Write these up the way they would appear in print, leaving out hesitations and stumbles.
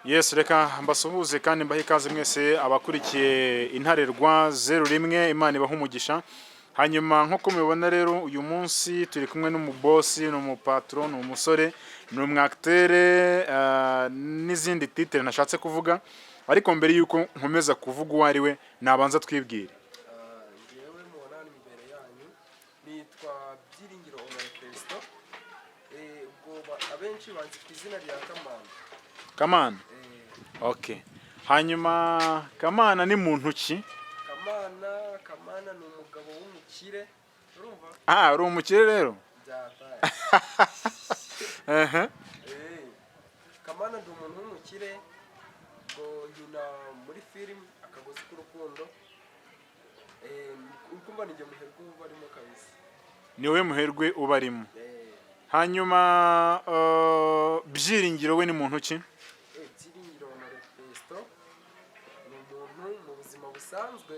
Yes, reka mbasuhuze kandi mbahe ikaze mwese abakurikiye Intarerwa 01. Imana ibaha umugisha. Hanyuma nk'uko mubibona rero, uyu munsi turi kumwe n'umubosi, ni umupatron, ni umusore, ni umwacteur, n'izindi titre ntashatse kuvuga. Ariko mbere y'uko nkomeza kuvuga uwo ari we, nabanza twibwire. Njyewe mubona hano imbere yanyu nitwa Byiringiro Honore Fesito. Ubwo abenshi banzi ku izina rya Kamana. Kamana. Okay, hanyuma Kamana ni muntu ki? Kamana ni umugabo w'umukire, urumva? Ah, uri umukire rero. Byataye. Ehe. Kamana ndi umuntu w'umukire, ngo nkina muri film Akagozi k'Urukundo. Uri kumva ni njye muherwe uba arimo kabisa. Ni wowe muherwe uba arimo. Hanyuma Byiringiro we ni muntu ki? Byiringiro Honore Fesito ni umuntu mu buzima busanzwe,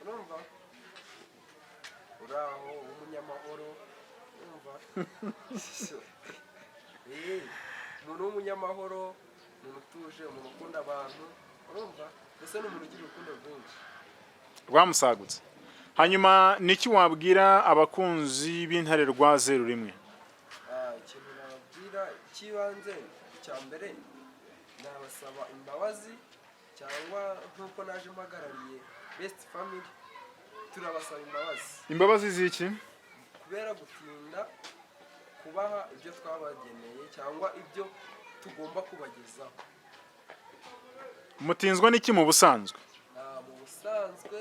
urumva, uri aho w'umunyamahoro, urumva? Umuntu w'umunyamahoro, umuntu utuje, umuntu ukunda abantu, urumva? Mbese ni umuntu ugira urukundo rwinshi. Rwamusagutse. Hanyuma niki wabwira abakunzi b'Intarerwa 01? Ikintu nababwira cy'ibanze, icya mbere nabasaba imbabazi, cyangwa nk'uko naje mpagarariye Best Family, turabasaba imbabazi. Imbabazi z'iki? Kubera gutinda kubaha ibyo twabageneye cyangwa ibyo tugomba kubagezaho. Mutinzwa n'iki mu busanzwe? Mu busanzwe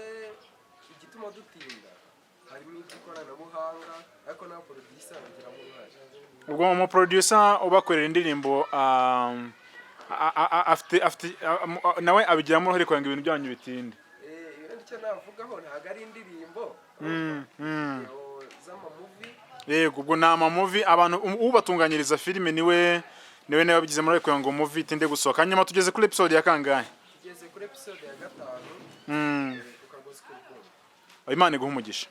igituma dutinda harimo iby'ikoranabuhanga, ariko na producer bagiramo uruhare. Ubwo umuproducer ubakorera indirimbo afite nawe abigiramo uruhare kugira ngo ibintu byanyu bitinde? Ibindi icyo navugaho ntabwo ari indirimbo z'amamovie. Yego, ubwo ni amamovie. Abantu ubatunganyiriza filime niwe wabigizemo uruhare kugira ngo movie itinde gusohoka. Hanyuma tugeze kuri episode ya kangahe? Tugeze kuri episode ya gatanu ku Kagozi k'Urukundo. Imana iguhe umugisha.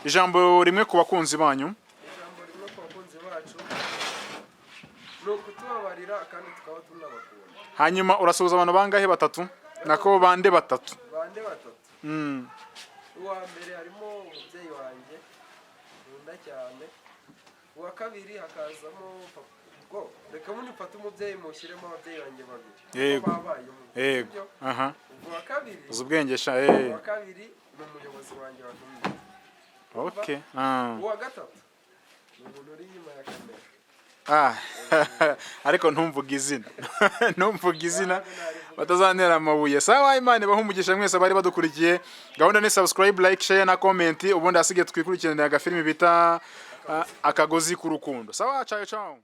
Ijambo rimwe ku bakunzi banyu. Ijambo rimwe ku bakunzi bacu ni ukutubabarira, kandi tukaba tunabakunda. Hanyuma urasuhuza abantu bangahe? Batatu, nako bande batatu. Bande batatu. Uwa mbere harimo umubyeyi wanjye nkunda cyane, uwa kabiri hakazamo papa. Ubwo reka bundi mfate umubyeyi, mushyiremo ababyeyi banjye babiri kuko babaye umwe. Sibyo? Aha. Ubwo uwa kabiri, Uzi ubwenge sha, eh. uwa kabiri ni umuyobozi wanjye wantumye. Okay, ah. Uwa gatatu ni umuntu uri inyuma ya kamera. Ah, ariko ntumvuge izina, ntumvuge izina, batazantera amabuye. Sawa, Imana ibahe umugisha mwese abari badukurikiye. Gahunda ni subscribe, like, share na comment. Ubundi hasigaye twikurikiranira agafilimi bita Akagozi k'Urukundo. Sawa, ciao ciao.